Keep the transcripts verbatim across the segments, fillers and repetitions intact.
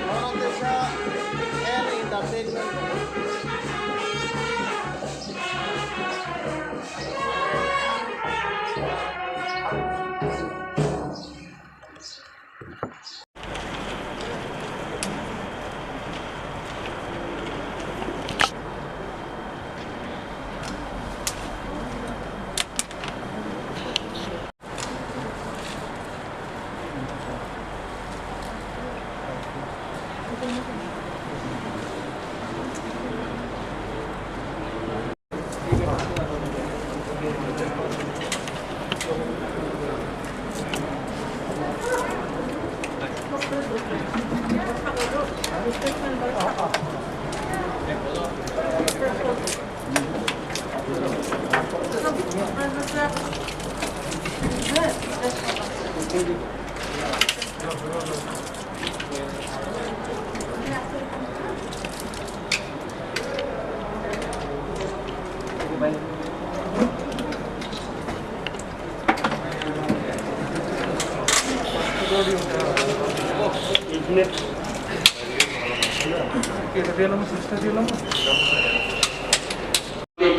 Oro teisa L Entertainment.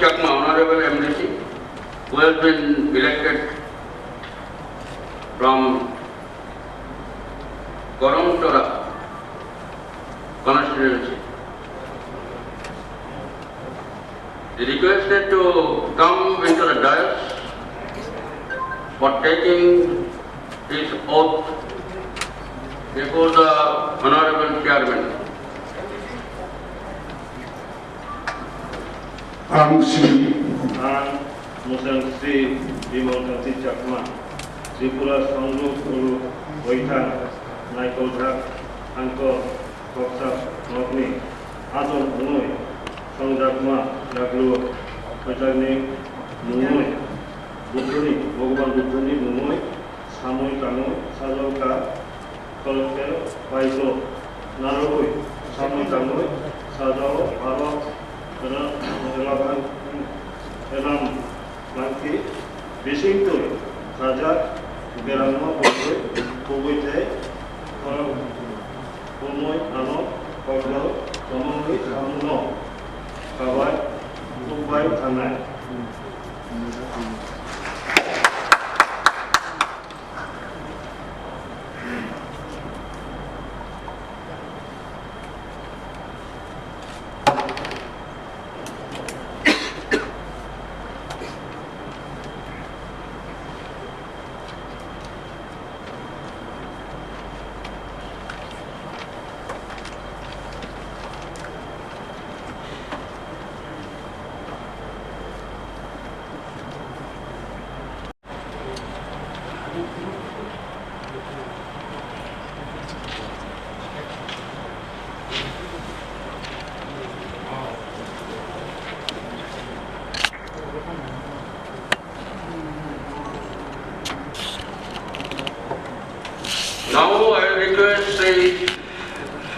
Chakma, Honorable M D C, who has been elected from Korongchora constituency, is requested to come into the dais for taking his oath before the Honorable Chairman. Ang si Ang Musang Sri Bimal Kanti Chakma, Tripura Songruk Ulu Boithang Naikoljak Angkor Koksa Nokni Ajol Mungwi Songjakma Yaglu Phaijagni Mungwi Buddhoni, Bhagwan Buddhoni Mungwi Samwi Tangwi Sajol Kha. Kolokhe paito narwgwi samwi tangwi sajao aro ela-, elabang-, elam bangkhi bisingtwi khajak berangno bogwi kubui tei khorang kumui ano kokdal kwmwngwi samungno kabai tukbai thangnai.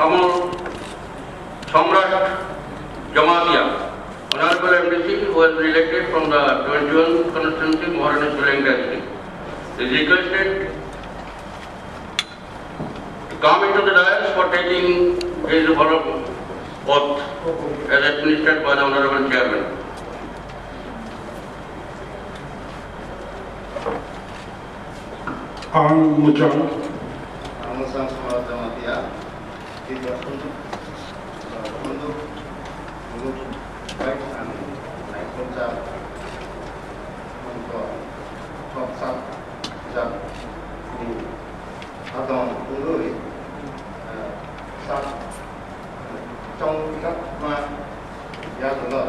Kamal Samrat Jamatia, Honorable M D C, who has been elected from the twenty-one constituency, Maharani Solang district, is requested to come into the dais for taking his oath as administered by the Honorable Chairman. Ang Muchang. Ang Muchang Samrat Jamatia. Tei bo sunduk, sunduk, sunduk bai thang naikolchak, mungko, khoksa jak ni hadong tungwi, eh, sak chongjakma yagulo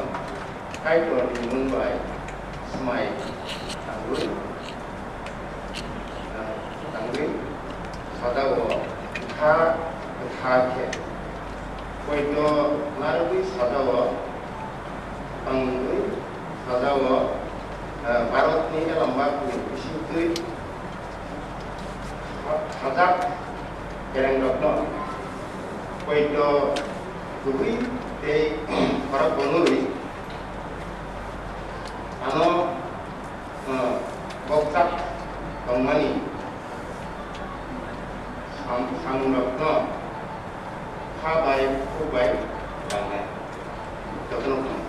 Kaitorni mung bai swmai tangwi. Tangwi sajao kha kwtha khe, poito narwgwi sajao tangwi sajao, eh, Bharatni elambakni bisingtwi kha-, khajak kerengrokno poito kubui tei khorok bonwi ano, eh, bokchak tongmani sam-, samungrokno kha bai khuk bai langnai. Jotono khum.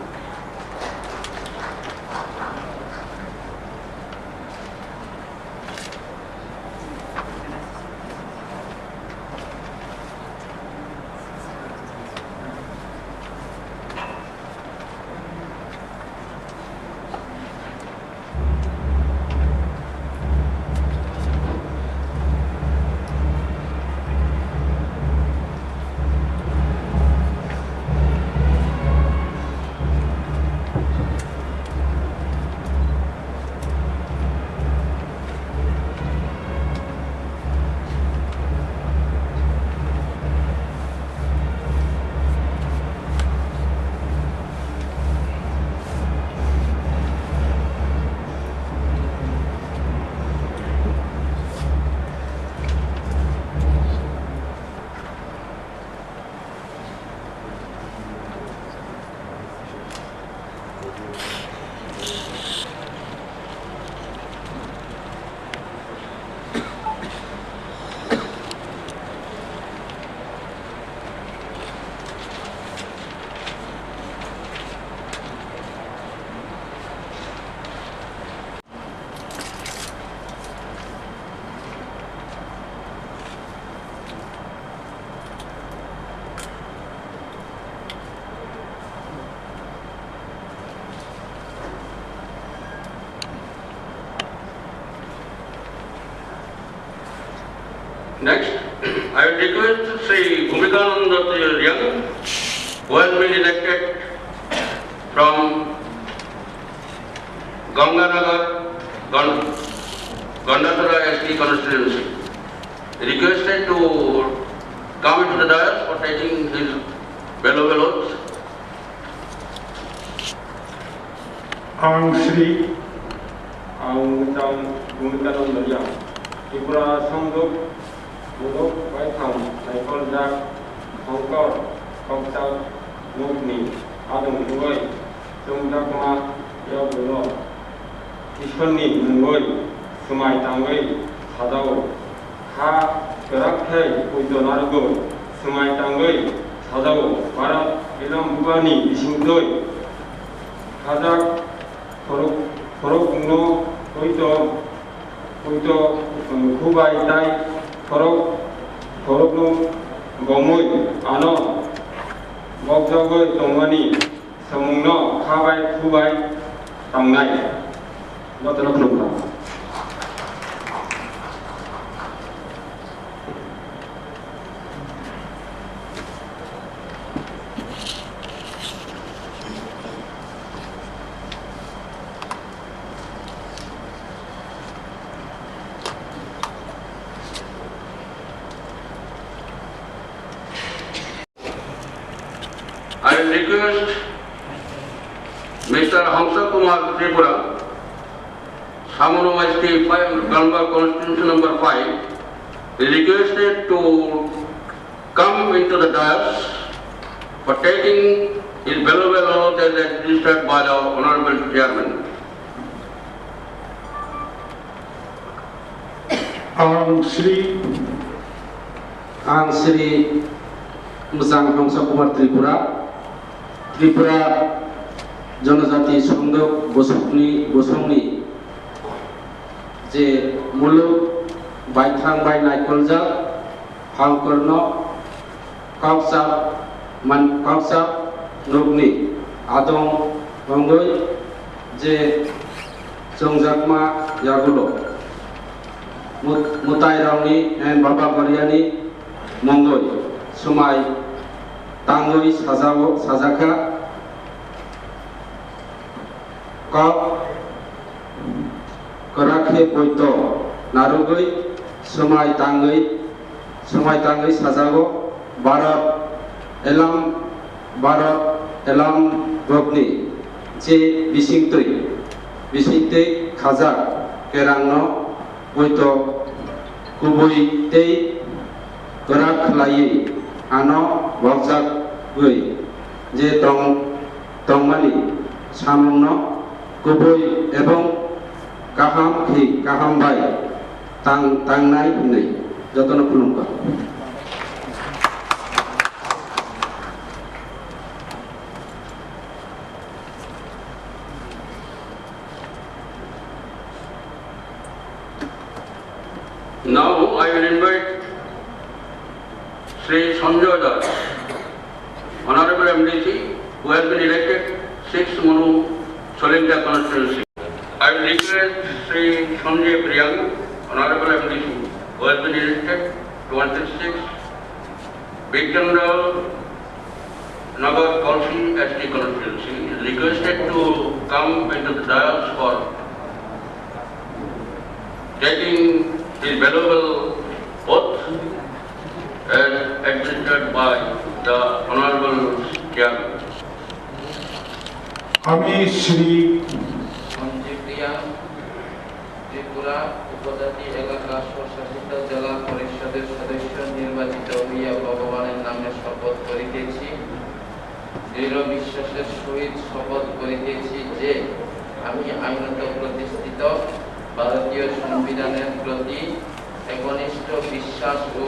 Next, I will request Shri Bhumikanand Datta Reang, who has been elected from Ganganagar, Gan-, Gandacherra S T constituency, requested to come into the dais for taking his valuable oath. Ang Sri, ang Muchang Bhumikananda Reang, Tripura Songduk, Muluk baithang naikoljak Shongkor khokjak mukni adong wngwi chongjakma yagulo Ishwarni mungwi swmai tangwi sajao. Kha kwrak khe poito narwgo swmai tangwi sajao. Bharat Ilam Bubani bisingtwi khajak khorok, khorokno poito, poito, um, khubai tai khorok, khorokno gomwi ano bokjagwi tongmani samungno kha bai khubai tangnai. Jotono khulumkha. I request Mister Hamsa Kumar Tripura, Samuno S T five, Kalamba constituency number five, is requested to come into the dais for taking his valuable oath as administered by the Honorable Chairman. Ang Sri, ang Sri Mwchang Hamsa Kumar Tripura, Tripura Jonojati Songdok Bosongni, Bosongni je muluk baithang bai naikoljak, Hangkorno kokchap man, kokchap nokni adong wngwi je chwngjakma yagulo mut-, mwtairokni and Baba Goriani mungwi swmai tangwi sajao, sajakha. Kok kwrak khe poito narwgwi swmai tangwi, swmai tangwi sajago, Bharat elam, Bharat elam bokni je bisingtwi, bisingtwi khajak kerangno poito kubui tei kwrak khlaiwi ano waljagwi je tong, tongmani samungno kubui ebong kaham khe kaham bai tang, tangnai hwnwi jotono khulumkha. Now I will invite Shri Sanjay Das, Honorable M D C, who has been elected six Manu Solenka constituency. I will request Shri Sanjay Priyang, Honorable M D C, who has been elected twenty-six Bikchandra Nagar Council S T constituency is requested to come into the dais for taking his valuable oath as administered by the Honorable Chairman. আমি শ্রী সঞ্জীব রিয়াং ত্রিপুরা উপজাতি এলাকা স্বশাসিত জেলা পরিষদের সদস্য নির্বাচিত হইয়া ভগবানের নামে শপথ করিতেছি। দৃঢ় বিশ্বাসের সহিত শপথ করিতেছি যে আমি আইনত প্রতিষ্ঠিত ভারতীয় সংবিধানের প্রতি একনিষ্ঠ বিশ্বাস ও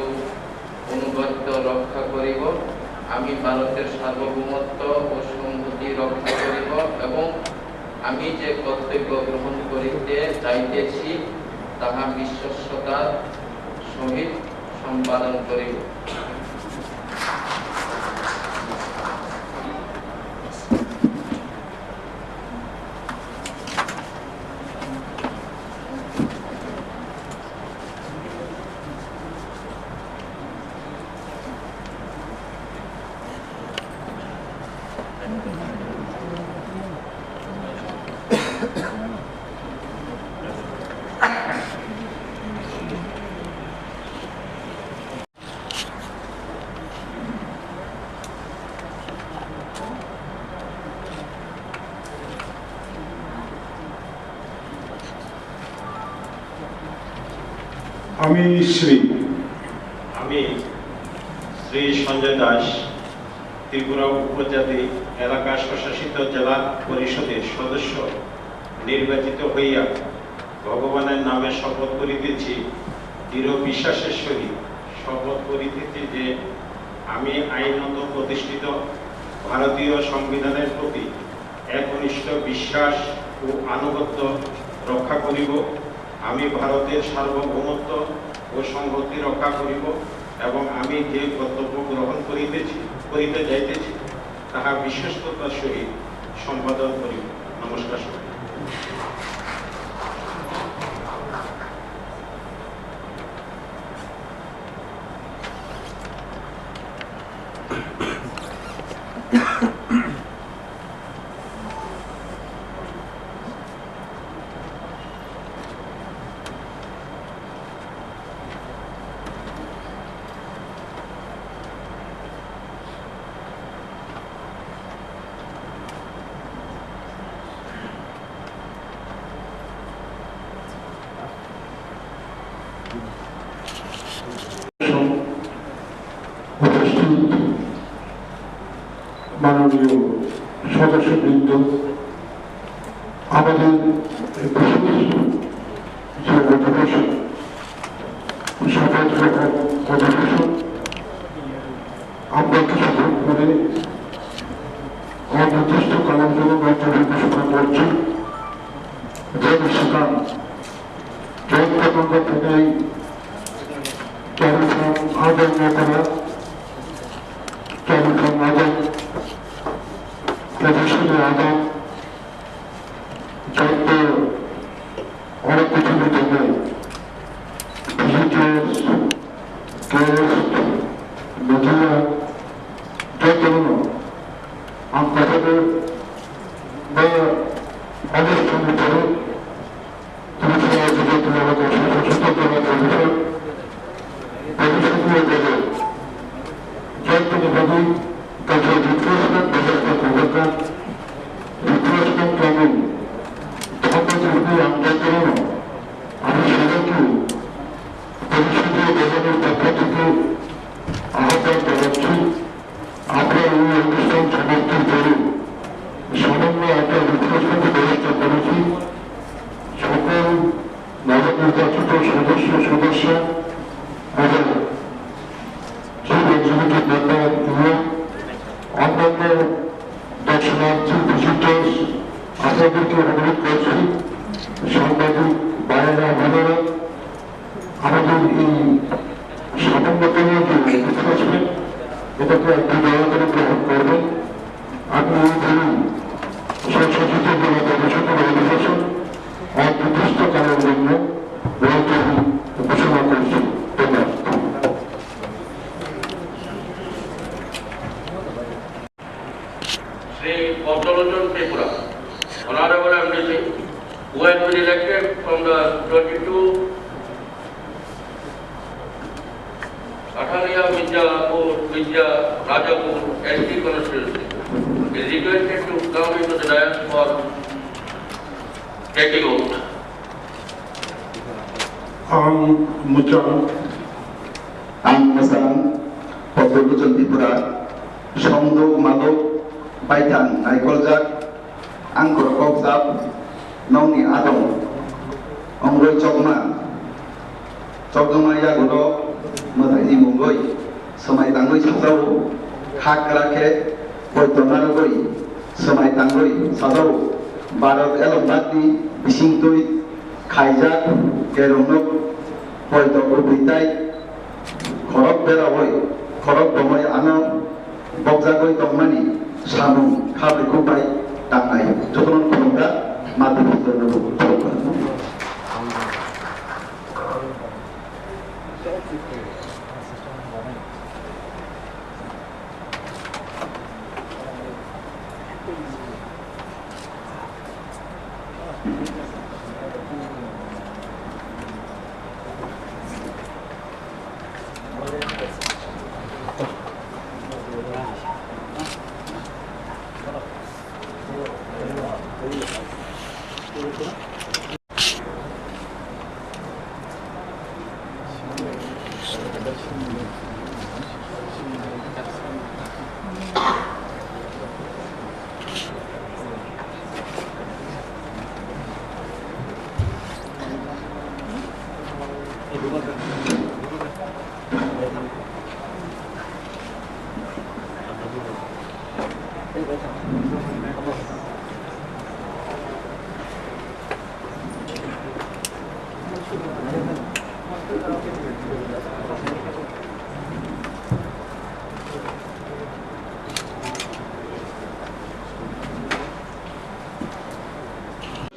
আনুগত্য রক্ষা করিব। আমি ভারতের সার্বভৌমত্ব ও সংহতি রক্ষা করিব এবং আমি যে কর্তব্য গ্রহণ করিতে যাইতেছি, তাহা বিশ্বস্ততার সহিত সম্পাদন করিব। আমি শ্রী আমি শ্রী সঞ্জয় দাস, ত্রিপুরা উপজাতি এলাকা স্বশাসিত জেলা পরিষদের সদস্য নির্বাচিত হইয়া ভগবানের নামে শপথ করিতেছি, দৃঢ় বিশ্বাসের সহিত শপথ করিতেছি যে আমি আইনত প্রতিষ্ঠিত ভারতীয় সংবিধানের প্রতি একনিষ্ঠ বিশ্বাস ও আনুগত্য রক্ষা করিব। আমি ভারতের সার্বভৌমত্ব ও সংহতি রক্ষা করিব এবং আমি যে কর্তব্য গ্রহণ করিতেছি, করিতে যাইতেছি, তাহা বিশ্বস্ততার সহিত সম্পাদন করিব। নমস্কার সবাইকে। মাননীয় সদস্যবৃন্দ, আমাদের এই বিশেষ যে অধিবেশন, শপথ গ্রহণ অধিবেশন, আমরা কিছুক্ষণ পরে অনির্দিষ্টকালের জন্য মুলতবি ঘোষণা করছি। যে সেখান জয়ন্ত গঙ্গা থেকে টেলিফোন আদায় না করা, টেলিফোন আদায়, টেলিফোনে আদায়, জয়ন্ত অনেক কিছু জানাই। Visitors, guest, media, যে কোনো আন্তর্জাতিক বা অনুষ্ঠানের পরে তুমি সমাজে তোমার কথা সচেতন করার পরিষদ, পরিষদীয় দলে যে কোনোভাবেই তাদের রিপ্লেসমেন্ট ব্যবস্থা করবেন না। রিপ্লেসমেন্ট প্ল্যানিং ধর্মজীবী আন্দোলন আমি সবাইকে পরিষদীয় দলের পক্ষ থেকে আহ্বান জানাচ্ছি। আমরা এই অনুষ্ঠান সমাপ্তির পরে সামান্য একটা রিফ্রেশমেন্টের ব্যবস্থা করেছি। সকল নবনির্বাচিত সদস্য সদস্য এবং চিফ এক্সিকিউটিভ মেম্বার এবং অন্যান্য দর্শনার্থী ভিজিটার্স আপনাদেরকে অনুরোধ করছি, সাংবাদিক ভাইয়েরা বোনেরা, আমাদের এই সাতান্নতম যে রিফ্রেশমেন্ট, এটাকে একটু দয়া করে গ্রহণ করবেন। আমি এই দিনই সংশোধিত জেলা পরিষদের অধিবেশন অনির্দিষ্টকালের জন্য মুলতবি ঘোষণা করছি। ধন্যবাদ। Shri Paddalochon Tripura, Honorable M D C, who has been elected from the twenty-two Kathania Vidyapur, Vidya Rajapur S T constituency, is requested to come into the dais for taking oath. Ang Muchang. Ang Masang, Paddalochon Tripura, Songduk Maluk, Baithang Naikoljak, ang Korokok Jab, nokni adong, Ongroi Chokma, Chokdoma Yaguro, Mwthai ni mungoi, Swmai Tangwi Sajao, Kha Kwrak Khe, Poito Narwgwi, Swmai Tangwi Sajao, Bharat Elombatni Bisingtwi, Khaijak, Kerongno, Poito Kubui Tai, Khorok berawi, khorok bomoi ano bokjagwi tongmani samung kha bai kuk bai tangnai. Jotono khulumkha, mati bwskango khulumkha.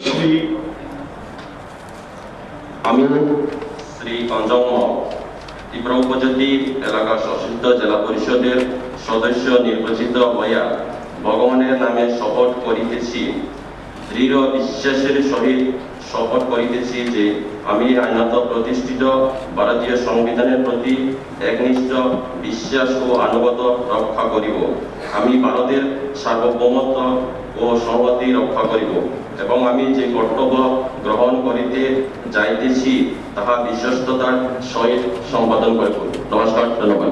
Shri আমি শ্রী কাঞ্চন মল, ত্রিপুরা উপজাতি এলাকা স্বশাসিত জেলা পরিষদের সদস্য নির্বাচিত হইয়া ভগবানের নামে শপথ করিতেছি। দৃঢ় বিশ্বাসের সহিত শপথ করিতেছি যে আমি আইনত প্রতিষ্ঠিত ভারতীয় সংবিধানের প্রতি একনিষ্ঠ বিশ্বাস ও আনুগত্য রক্ষা করিব। আমি ভারতের সার্বভৌমত্ব ও সংহতি রক্ষা করিব এবং আমি যে কর্তব্য গ্রহণ করিতে যাইতেছি, তাহা বিশ্বস্ততার সহিত সম্পাদন করিব। নমস্কার, ধন্যবাদ।